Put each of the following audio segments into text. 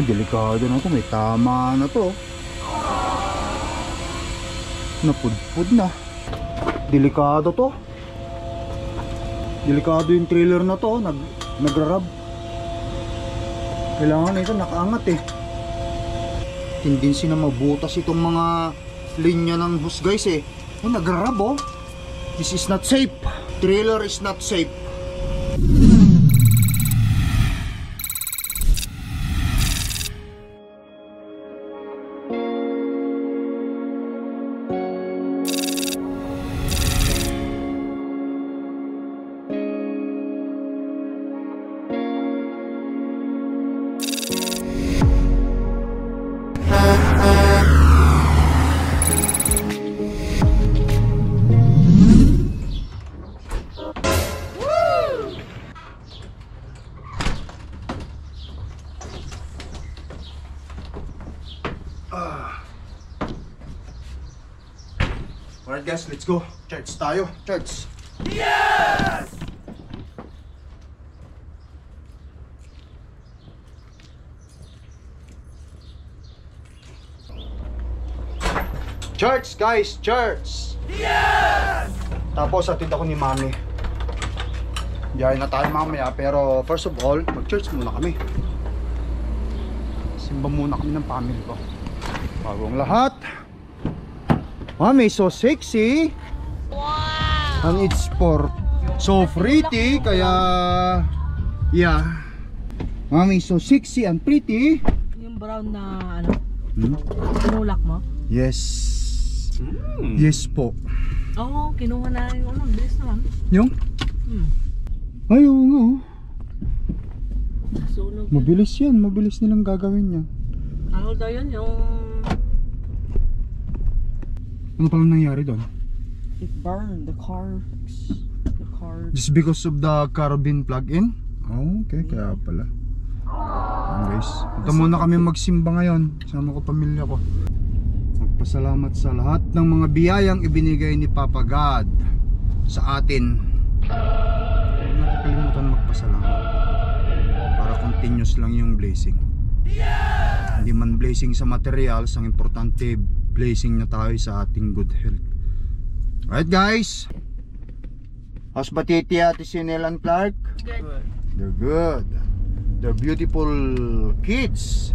Delikado na to, may tama na to. Napudpud na. Delikado to. Delikado yung trailer na to, nagrarab. Kailangan na ito nakaangat eh. Tendency na mabutas itong mga linya ng hose guys eh. Oh, nagrarab oh. This is not safe. Trailer is not safe. Alright guys, let's go. Church tayo. Church. Yes! Church guys, church. Yes! Tapos atid ako ni Mami. Diyan na tayo mamaya, pero first of all, mag-church muna kami. Simba muna kami ng family ko. Bagong lahat. Mami, so sexy. Wow. And it's for so pretty, kaya yeah. Mami, so sexy and pretty. Yung brown na ano? Tinulak mo? Yes. Yes po. Oo, kinuha na yung ano, bilis naman. Yung? Ayaw nga oh. Sunog. Mabilis yan, mabilis nilang gagawin yan. Ano daw yun? Yung... Ano palang nangyari doon? It burned the car. Just because of the carbine plug-in? Oh, okay, kaya pala. Guys, ito muna kami magsimba ngayon. Sama ko pamilya ko. Magpasalamat sa lahat ng mga biyayang ibinigay ni Papa God sa atin. Huwag natin kalimutan magpasalamat para continuous lang yung blessing. Hindi man blessing sa materials, ang importante blessing na tayo sa ating good health. Alright guys, how's Batiti, Ate Sinel and Clark? Good. They're good. They're beautiful kids.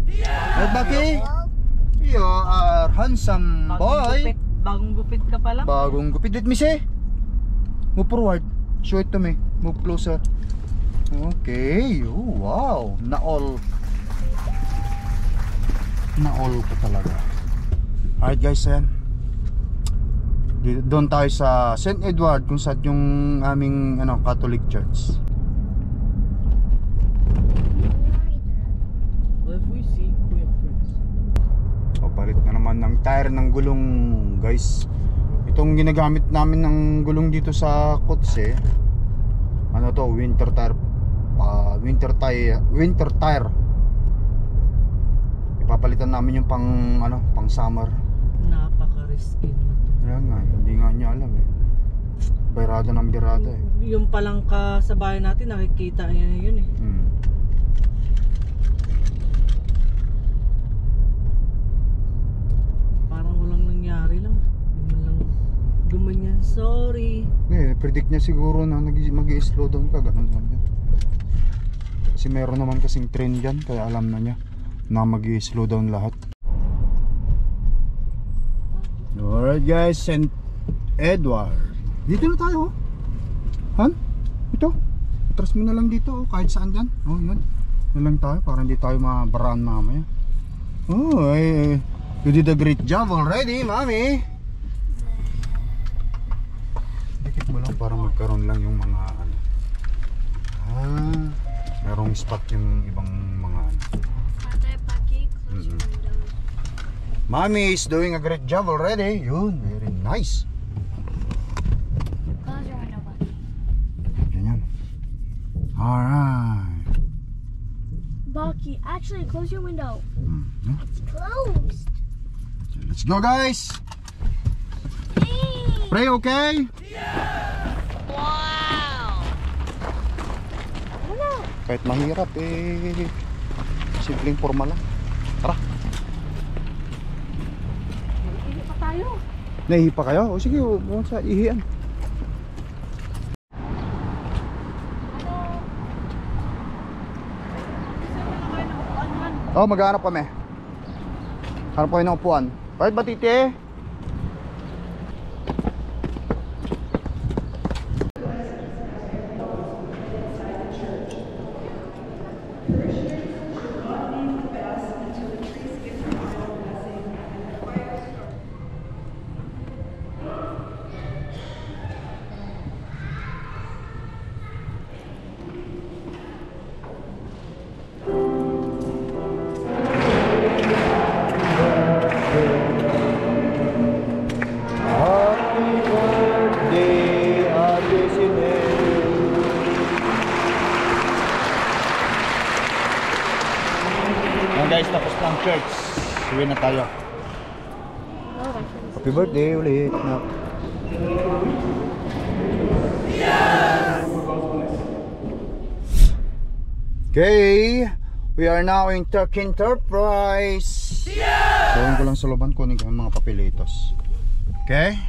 Right, Baki? You are handsome boy. Bagong gupit ka pala. Bagong gupit. Let me see. Move forward. Show it to me. Move closer. Okay. Oh, wow. Na-all ko talaga. Alright guys, ayan. Doon tayo sa St. Edward, kung saan yung aming Catholic Church. O, palit na naman ng tire ng gulong guys. Itong ginagamit namin ng gulong dito sa kotse, ano to, winter tire. Winter tire. Papalitan namin yung pang summer. Napaka-risky na to. Kaya nga, hindi nga niya alam eh. Birada ng birada eh. Yung palang kasabayan natin, nakikita niya yun eh. Parang walang nangyari lang. Gumanyan, sorry. Predict niya siguro na mag-i-slow down ka, ganun lang yan. Kasi meron naman kasing trend dyan, kaya alam na niya na mag-i-slow down lahat. Alright guys, St. Edward. Dito na tayo. Han? Ito. Atras mo na lang dito, kahit saan dyan. Oh, yun. Yun lang tayo, para hindi tayo mabaraan mamaya. Oh, you did a great job already, Mami. Dikit mo lang para magkaroon lang yung mga merong spot yung ibang mga Mommy is doing a great job already. Yun, very nice. Close your window, buddy. Ganyan. Alright. Bucky, actually, close your window. It's closed. Let's go, guys. Hey. Pray, okay? Wow. Kahit mahirap eh. simpleng forma lang. Tara. Ihi pa tayo. Naihi pa kayo? O sige, huwag sa ihian. Oh, maghanap kami. Hanap kami ng upuan. Bakit ba, titi? Guys, tapos na ang church. Uwi na tayo. Happy birthday ulit. Okay, we are now in Turkey Enterprise. Gawin ko lang sa laban, kunin ko yung mga papelitos. Okay?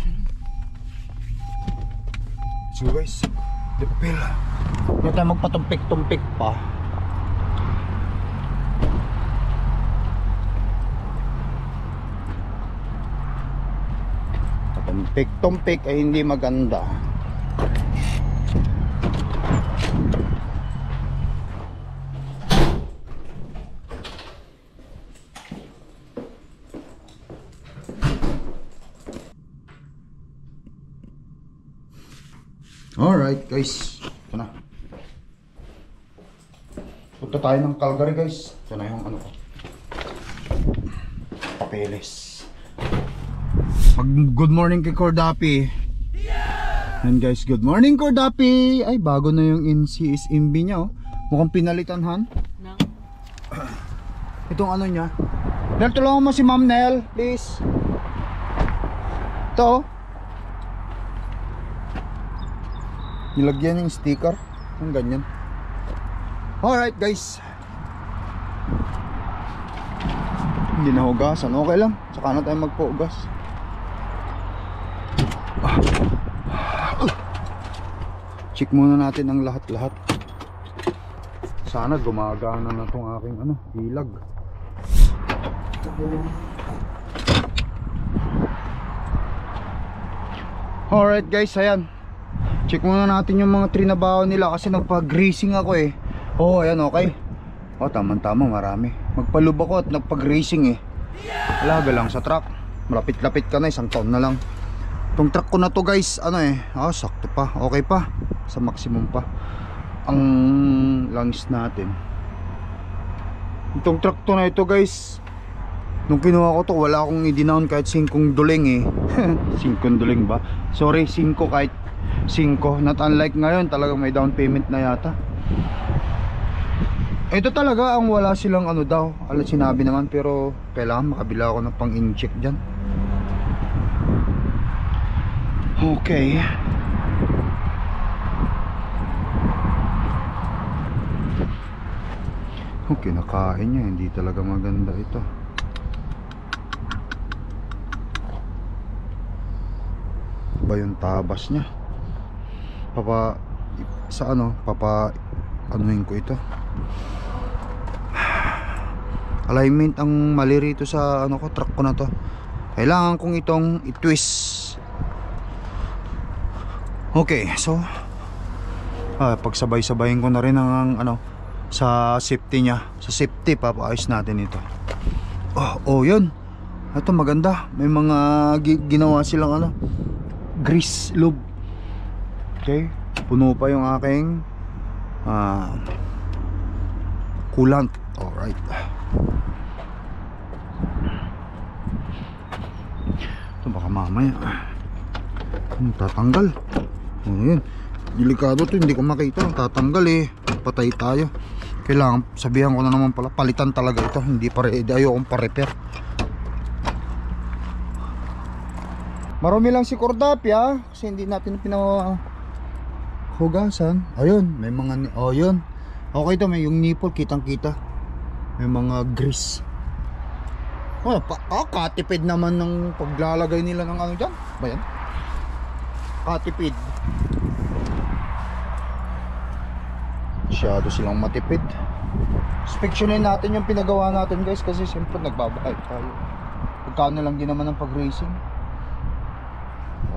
Let's go guys. The papel. Hindi tayo magpatumpik-tumpik pa. Tumpik-tumpik ay hindi maganda. Alright guys, ito na. Punta tayo ng Calgary guys. Ito na yung ano ko, papeles. Good morning kay Cordapi. And guys, good morning Cordapi. Ay, bago na yung NCSMB niya oh. Mukhang pinalitan han. No. Itong ano niya. Nel, tulungan mo si Ma'am Nel, please. Ito. Nilagyan yung sticker. Ang ganyan. Alright guys. Hindi na hugasan. Okay lang. Saka na tayo magpugas. Check muna natin ang lahat-lahat. Sana gumagana na tong aking ano, ilag. Alright guys, ayan. Check muna natin yung mga trinabaho nila kasi nagpag-grazing ako eh. Oh, ayan, okay. Oh, tama-tama, marami. Magpalub ako at nagpag-grazing eh. Alaga lang sa truck. Malapit-lapit ka na, isang taon na lang. Itong truck ko na to guys, ano eh, sakto pa, okay pa, sa maximum pa ang langis natin. Itong truck to na ito guys, nung kinuha ko to, wala akong i-dinown kahit 5 duling eh. 5 duling ba? Sorry, 5 kahit 5. Not unlike ngayon, talagang may down payment na yata. Ito talaga ang wala silang ano daw, sinabi naman, pero kailangan makabila ako ng pang-incheck dyan. Okay. Okay, nakain niya. Hindi talaga maganda ito. Ba yung tabas niya? Anuhin ko ito. Alignment ang mali rito sa ano ko, truck ko na to. Kailangan kong itong i-twist. Okay, so pagsabay-sabayin ko na rin ang ano sa safety niya. Sa safety papaayos natin ito. Oh, yun. Ito maganda. May mga ginawa silang ano, grease lube. Okay, puno pa yung aking coolant. Alright. Ito baka mamaya tatanggal. Yun, delikado to, hindi ko makita. Tatanggal eh, patay tayo. Kailangan, sabihan ko na naman pala, palitan talaga ito. Hindi ayokong pa-repair. Marami lang si Cordapi ha, kasi hindi natin pinahugasan. Ayun, may mga, yun. Okay to, may yung nipple, kitang kita. May mga grease. Katipid naman ng paglalagay nila ng ano dyan. Ba yan? Katipid. Masyado silang matipid. Inspeksyonin natin yung pinagawa natin guys, kasi siyempre nagbabayad tayo. Pagkano lang din naman ng pag-racing.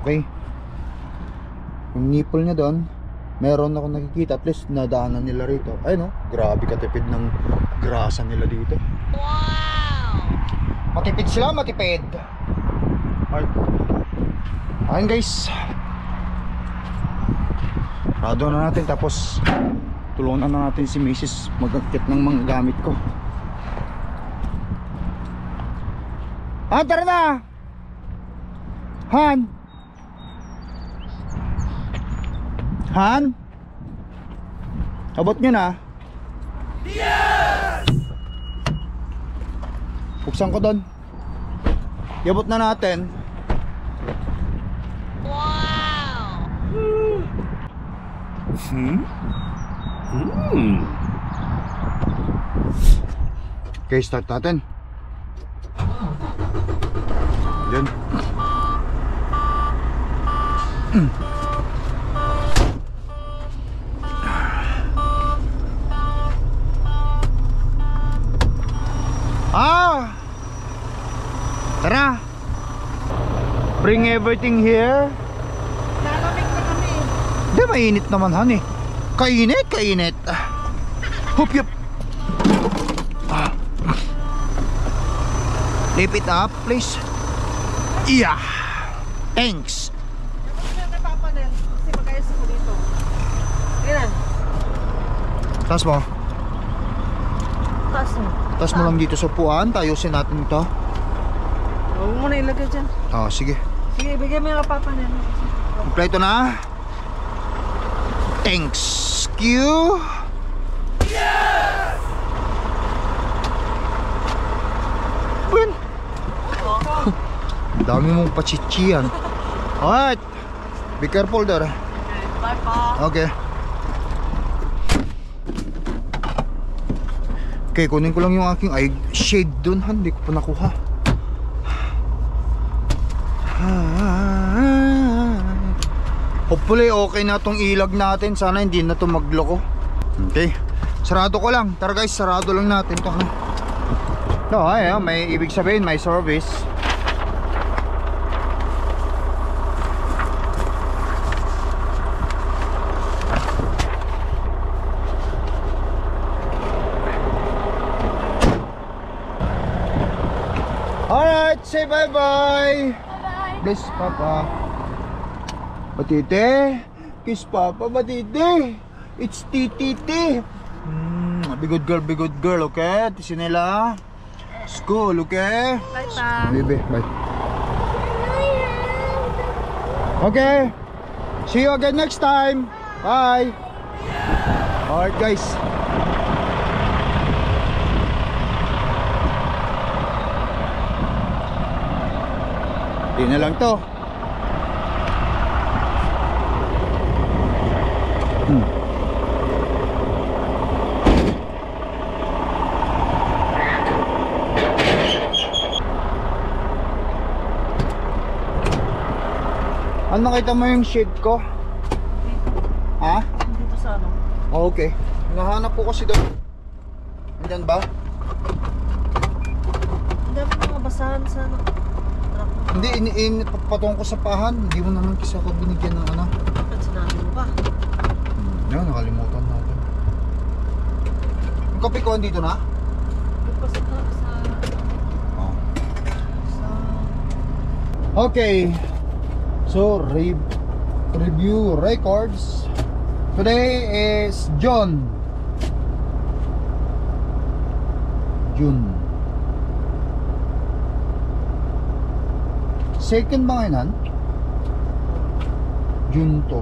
Okay. Yung nipple niya doon, meron ako nakikita, at least nadaanan nila rito. Ay no, grabe katipid ng grasa nila dito. Wow! Matipid sila, matipid. Alright. Ayun guys, rado na natin, tapos tulungan na natin si Mrs. mag-akit ng mga gamit ko. Tara na! Han! Han? Abot nyo na? Yes! Buksan ko doon. Iabot na natin. Wow! Okay, start natin. Yan. Tara. Bring everything here. Lalamig na kami. Di, mainit naman han eh. Kainit, kainit. Hup yup. Lift it up please. Yeah. Thanks. Yung mga napapanel, kasi magayos ako dito. Ganyan. Taas mo. Taas mo. Taas mo lang dito sa upuan. Tayusin natin ito. Huwag mo na ilagay dyan. Sige. Sige, ibigay mo yung napapanel. Kompleto na. Thanks you. Yes! Bun. Dami mong pachichian. Alright. Be careful there. Bye pa. Okay. Okay, kunin ko lang yung aking eye shade dun. Hindi ko pa nakuha. Hopefully okay na tong ilag natin. Sana hindi na to magloko. Okay, sarado ko lang. Tara guys, sarado lang natin to. May ibig sabihin, may service. Alright, say bye bye. Bye-bye. Bless Papa. Batite, kiss Papa, Batite. It's Titi. Be good girl, okay? Tisi nila. School, okay? Bye pa. Baby, bye. Okay. See you again next time. Bye. Alright guys. Di na lang to. Ano, nakita mo yung shade ko? Ha? Dito sa ano? Okay. Nahanap ko kasi doon. Andyan ba? Ang dami mga basahan sa ano. Hindi, patong ko sa pahan. Hindi mo naman kasi ako binigyan ng ano. Bakit sinabi mo pa? Yan, nakalimutan natin. Yung kape ko andito na? Yung pa sa Oh. Okay. So, review records. Today is June. Second ba ngayon? June to.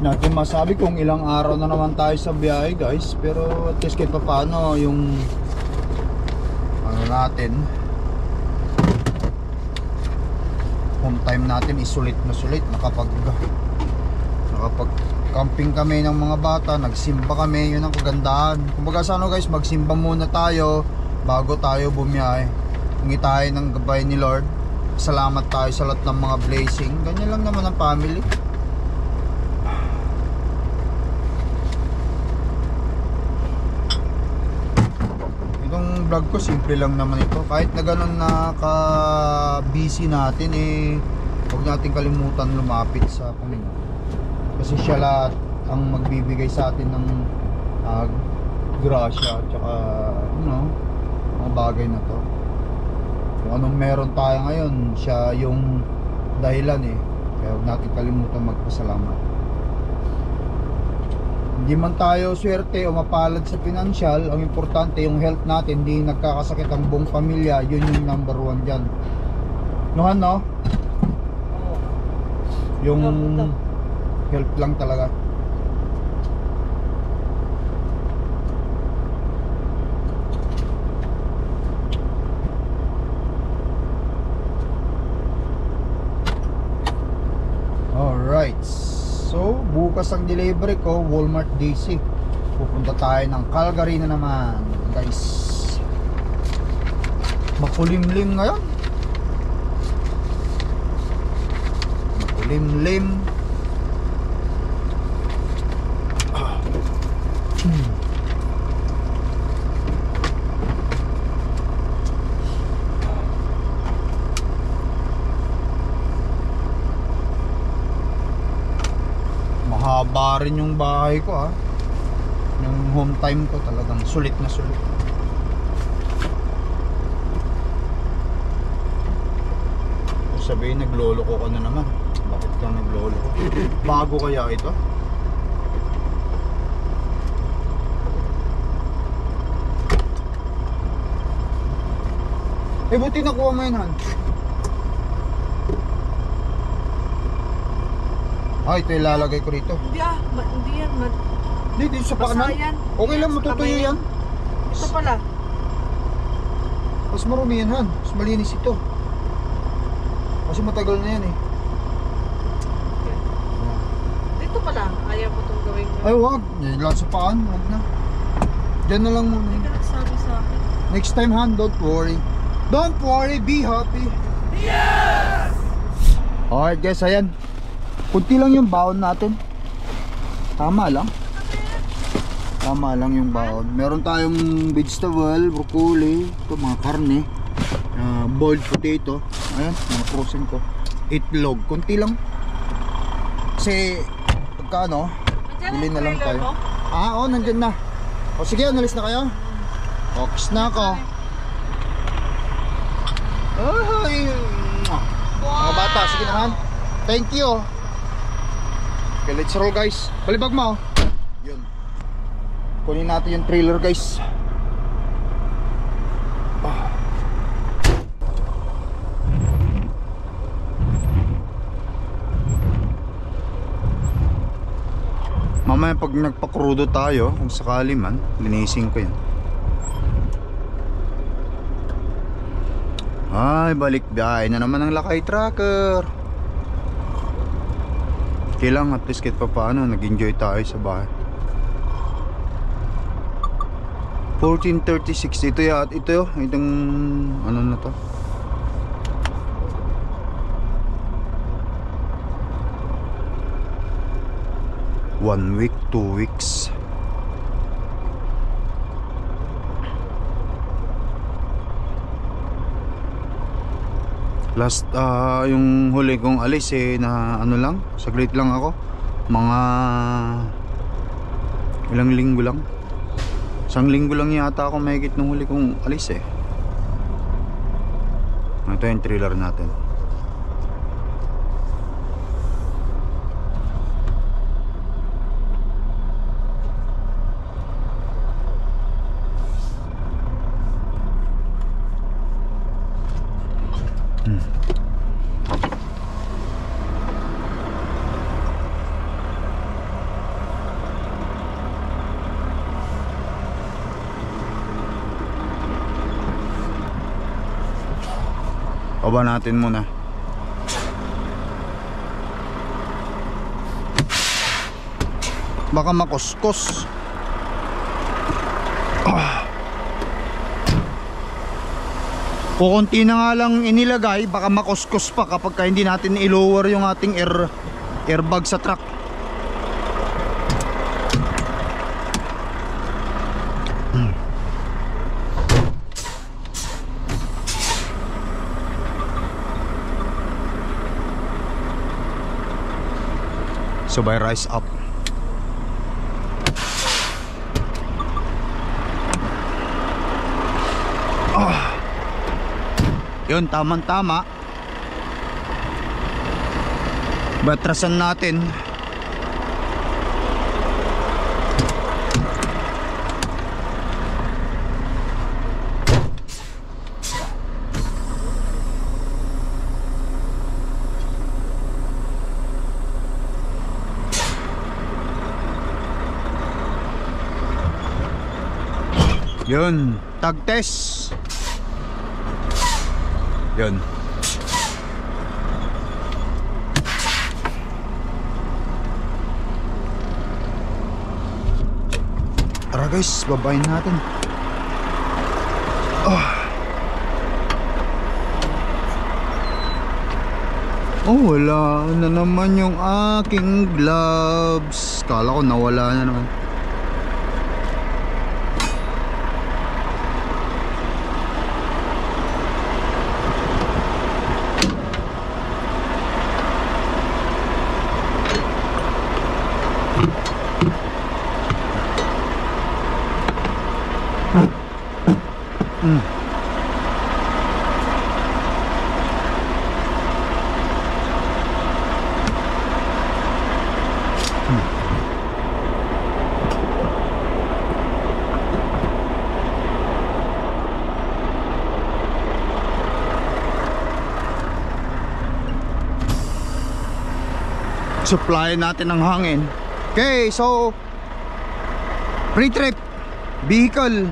natin masabi kung ilang araw na naman tayo sa biyahe guys, pero at least kahit pa paano yung ano natin, home time natin is sulit na sulit. Nakapag camping kami ng mga bata, nagsimba kami, yun ang kagandahan. Kumbaga sa ano guys, magsimba muna tayo bago tayo bumiyahe. Hingi tayo ng gabay ni Lord, salamat tayo sa lahat ng mga blessing. Ganyan lang naman ang family. Itong vlog ko simple lang naman ito. Kahit na ganun na ka-busy natin, huwag natin kalimutan lumapit sa Panginoon. Kasi siya lahat ang magbibigay sa atin ng grasya at saka mga bagay na to. Kung anong meron tayo ngayon, siya yung dahilan kaya huwag natin kalimutan magpasalamat. Hindi man tayo swerte o mapalad sa pinansyal, ang importante yung health natin, hindi nagkakasakit ang buong pamilya. Yun yung number 1 dyan. Nohan, no? Yung health lang talaga. Alright, so bukas ang delivery ko, Walmart DC. Pupunta tayo ng Calgary na naman guys. Makulimlim ngayon. Makulimlim. Mahaba rin yung bahay ko yung home time ko talagang sulit na sulit. Sabihin naglolo ko ka na naman. Bakit ka naglolo ko? Bago kaya ito? Buti nakuha mo yun, Han. Ito ilalagay ko rito. Hindi hindi yan. Hindi, sa paanan. Okay lang, matutuyo yan. Ito pala. Mas marumi yan, Han. Mas malinis ito. Kasi matagal na yan Dito pala. Ayaw mo itong gawin. Ay, wag. Lahat sa paan. Wag na. Diyan na lang muna. Hindi ka nagsabi sa akin. Next time, Han, don't worry. Don't worry, be happy. Yes! Alright guys, ayan. Kunti lang yung baon natin. Tama lang. Tama lang yung baon. Meron tayong vegetable, broccoli, ito mga karne, boiled potato. Ayan, mga frozen ko. Itlog, kunti lang. Kasi pagka bili na lang tayo. Oo, nandyan na. O sige, nalis na kayo. Ox na ako. Ay, mga bata, sige naman. Thank you. Okay, let's roll guys. Balibag mo. Yun. Kunin natin yung trailer guys. Mamaya pag nagpakrudo tayo, kung sakali man, linisin ko yan. Ay, balik biyahe na naman ang Lakay Tracker. Kailang at least kahit pa paano nag-enjoy tayo sa bahay. 14:36 ito ya, itong ano na to. One week, 2 weeks. Last yung huli kong alis na ano lang, saglit lang ako. Mga ilang linggo lang. Isang linggo lang yata ako mahigit nung huli kong alis Ito yung trailer natin. Baba natin muna. Baka makuskos. Kukunti na nga lang inilagay, baka makuskos pa kapag hindi natin i-lower yung ating airbag sa truck. Sabay rise up. Yun, tamang-tama. Batrasan natin. Yun, tag test. Yun. Tara guys, babayin natin. Oh, wala na naman yung aking gloves. Kala ko nawala na naman. Supply natin ng hangin. Okay, so pre-trip vehicle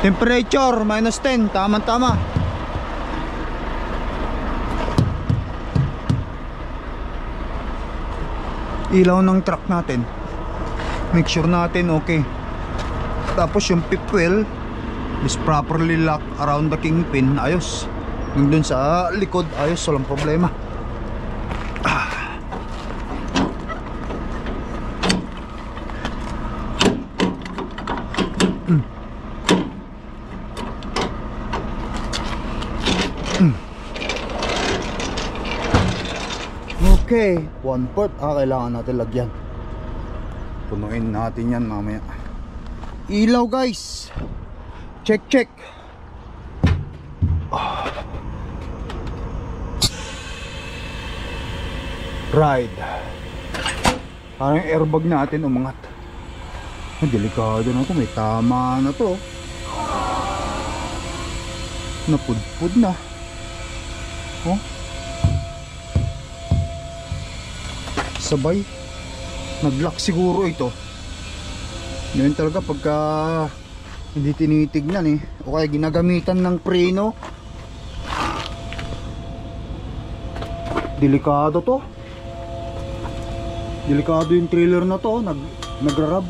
temperature -10, tama-tama. Ilaw ng truck natin, make sure natin okay. Tapos yung fifth wheel is properly locked around the kingpin. Ayos. Nandun sa likod, ayos, walang problema. Okay, 1/4. Kailangan natin lagyan. Punuin natin yan mamaya. Ilaw guys. Check, check. Ride. Parang yung airbag natin umangat. Delikado na to. May tama na to. Napudpud na. Oh. Sabay nag-lock siguro ito. Ngayon talaga pagka hindi tinitignan o kaya ginagamitan ng preno, delikado to. Delikado yung trailer na to. Nagrarab.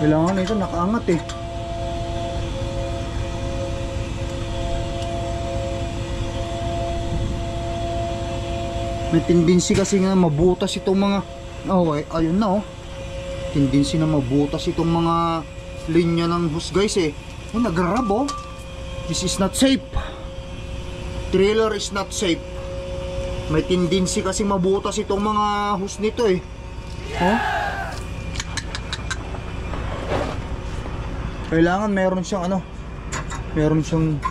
Kailangan ito nakaangat May tendency kasi nga mabutas itong mga ayun na tendency na mabutas itong mga linya ng hose guys nagrarab This is not safe. Trailer is not safe. May tendency kasi mabutas itong mga hose nito Kailangan meron siyang meron siyang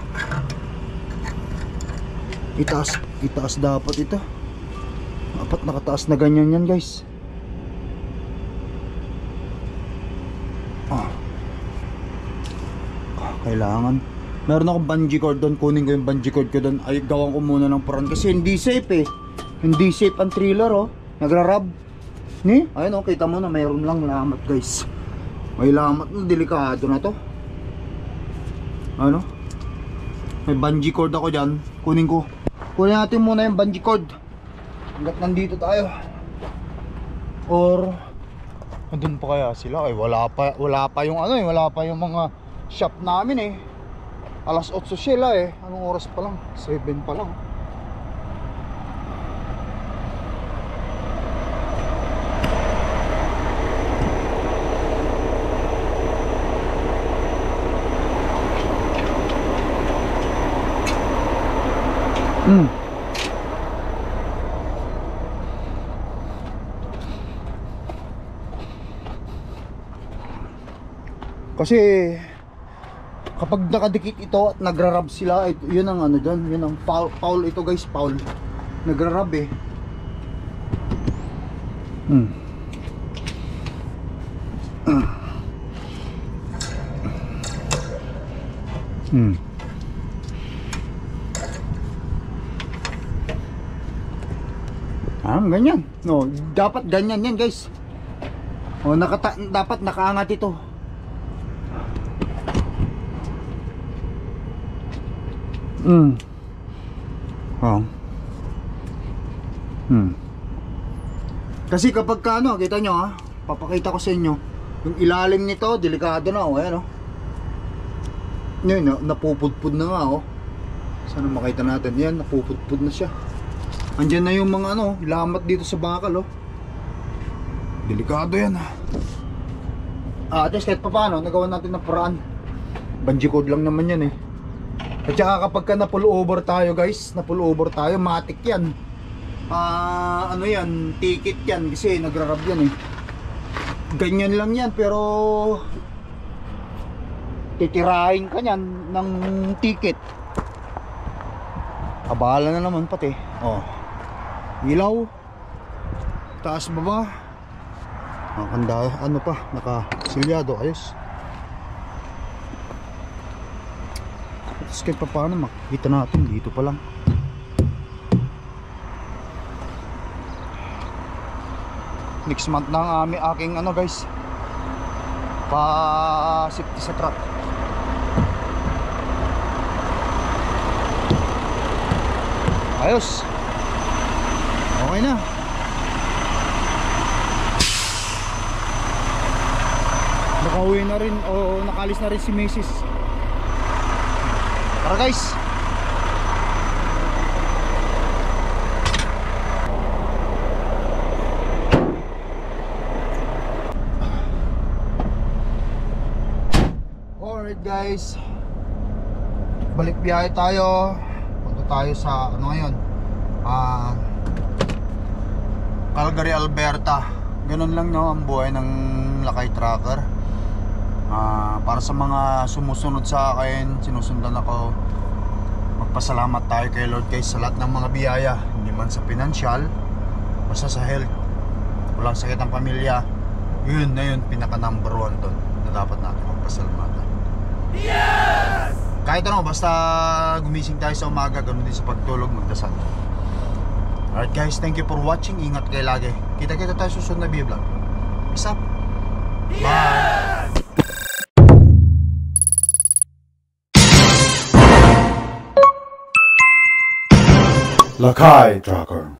itaas dapat ito. Dapat nakataas na ganyan yan guys. Kailangan meron akong bungee cord doon. Kunin ko yung bungee cord ko doon. Ay, gawan ko muna ng paraan kasi hindi safe hindi safe ang trailer nagrarab ayun kita mo na mayroon lang lamat guys. May lamat na, delikado na to. Ano? May bungee cord ako dyan. Kunin ko. Kunin natin muna yung bungee cord. Hanggat nandito tayo. Or andun pa kaya sila? Ay wala pa yung ano eh. Wala pa yung mga shop namin eh. Alas 8 sila eh. Anong oras pa lang? 7 pa lang. Kasi kapag nakadikit ito at nagrarab sila, yun ang ano dyan, yun ang foul ito guys, foul. Nagrarab eh. Ganyan. No, dapat ganyan yan guys. Oh, dapat nakaangat ito. Oh. Kasi kapag ka ano, kita nyo ha, papakita ko sa inyo. Yung ilalim nito, delikado na oh, ayan oh. Yan, napupudpud na nga oh. Sana makita natin, yan, napupudpud na siya. Andyan na yung mga ano, lamat dito sa bakal oh. Delikado yan ha. At least kahit pa paano, nagawa natin ng paraan. Bungee cord lang naman yan eh. At saka kapag ka na-pull over tayo guys, na-pull over tayo, matik yan. Ano yan, ticket yan kasi nagrarab yan eh. Ganyan lang yan pero titirahin ka yan ng ticket. Abala na naman pati. Oh. Ilaw. Taas baba. Nakakanda, ano pa, nakasilyado, ayos. Tapos kahit pa paano makikita natin dito pa lang. Next month na ang aking ano guys, pa safety sa truck. Ayos. Okay na. Nakauwi na rin o nakalis na rin si Mrs. Tara guys. Alright guys, balik biyahe tayo. Punta tayo sa ano ngayon, Calgary, Alberta. Ganun lang no ang buhay ng Lakay Trucker. Para sa mga sumusunod sa akin, sinusundan ako, magpasalamat tayo kay Lord guys sa lahat ng mga biyaya. Hindi man sa financial, basta sa health, walang sakit ang pamilya. Yun na yun, pinaka number 1 doon na dapat natin magpasalamatan. Yes! Kahit ano, basta gumising tayo sa umaga, ganoon din sa pagtulog, magdasal. Alright guys, thank you for watching. Ingat kayo lagi. Kita-kita tayo susunod na vlog. Peace up. Bye. Lakay Trucker.